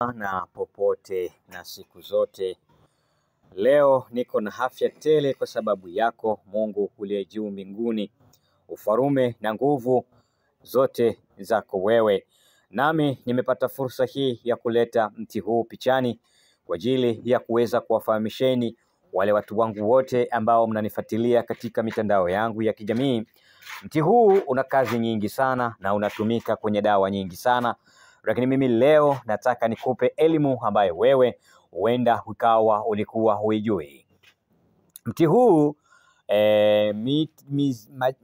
Na popote na siku zote. Leo niko na afya tele kwa sababu yako Mungu uliye juu mbinguni. Ufalume na nguvu zote zako wewe. Nami nimepata fursa hii ya kuleta mti huu pichani kwa ajili ya kuweza kuwafahamisheni wale watu wangu wote ambao mnanifuatilia katika mitandao yangu ya kijamii. Mti huu una kazi nyingi sana na unatumika kwenye dawa nyingi sana. Lakini mimi leo nataka nikupe elimu ambayo wewe huenda ukawa ulikuwa huijui. Mti huu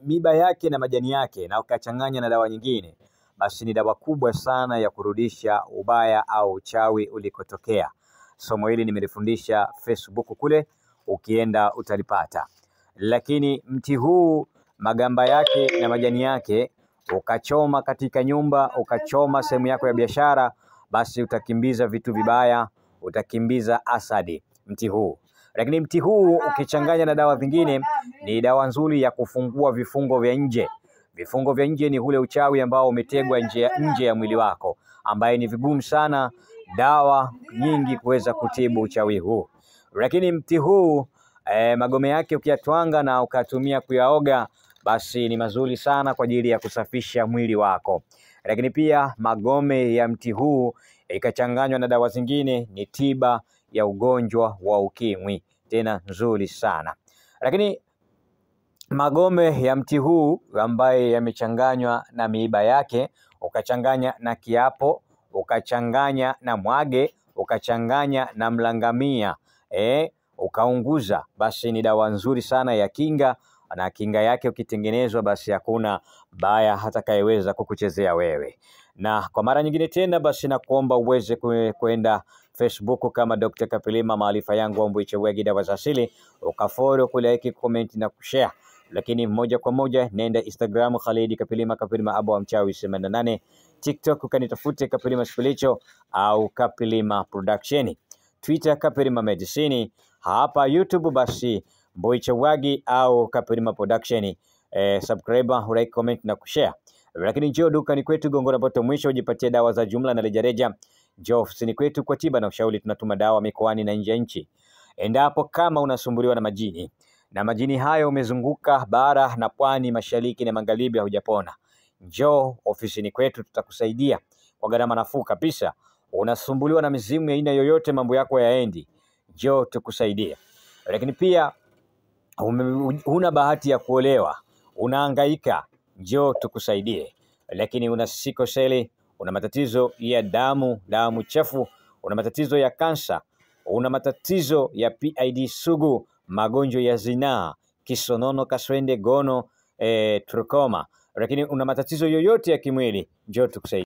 miba yake na majani yake na ukachanganya na dawa nyingine, basi ni dawa kubwa sana ya kurudisha ubaya au uchawi ulikotokea. Somo hili nimelifundisha Facebook kule, ukienda utalipata. Lakini mti huu magamba yake na majani yake ukachoma katika nyumba, ukachoma sehemu yako ya biashara, basi utakimbiza vitu vibaya, utakimbiza asadi mti huu. Lakini mti huu ukichanganya na dawa zingine ni dawa nzuri ya kufungua vifungo vya nje. Vifungo vya nje ni ule uchawi ambao umetegwa nje ya mwili wako, ambaye ni vigumu sana dawa nyingi kuweza kutibu uchawi huu. Lakini mti huu magome yake ukiyatwanga na ukatumia kuyaoga, basi ni mazuri sana kwa ajili ya kusafisha mwili wako. Lakini pia magome ya mti huu ikachanganywa na dawa zingine ni tiba ya ugonjwa wa ukimwi, tena nzuri sana. Lakini magome ya mti huu ambaye yamechanganywa na miiba yake, ukachanganya na kiapo, ukachanganya na mwage, ukachanganya na mlangamia, ukaunguza, basi ni dawa nzuri sana ya kinga, na kinga yake ukitengenezwa basi hakuna baya hatakayeweza kukuchezea wewe. Na kwa mara nyingine tena basi nakuomba uweze kwenda Facebook kama Dr. Kapilima, maarifa yangu Mbuichewegi dawa za asili, ukafollow, kulike, comment na kushare. Lakini moja kwa moja nenda Instagram Khalidi Kapilima, Kapilima Abu Mchawi 88, TikTok ukanitafute Kapilima Spilicho au Kapilima Production, Twitter Kapilima Medicine, hapa YouTube basi Mbuichewagi au Kapilima Production. Subscribe, like, comment na kushare. Lakini njoo dukani kwetu Gongora Poto Mwisho ujipatie dawa za jumla na rejareja. Njoo ofisini kwetu kwa tiba na ushauri, tunatuma dawa mikoani na nje ya nchi. Endapo kama unasumbuliwa na majini na majini hayo umezunguka bara na pwani, mashariki na magharibi, haujapona, njoo ofisini kwetu, tutakusaidia kwa gharama nafuu kabisa. Unasumbuliwa na mizimu ya aina yoyote, mambo yako yaendi, njoo tukusaidie. Lakini pia huna bahati ya kuolewa, unahangaika, njoo tukusaidie. Lakini una sikoseli, una matatizo ya damu, damu chafu, una matatizo ya kansa, una matatizo ya PID sugu, magonjwa ya zinaa, kisonono, kaswende, gono, trukoma, lakini una matatizo yoyote ya kimwili, njoo tukusaidie.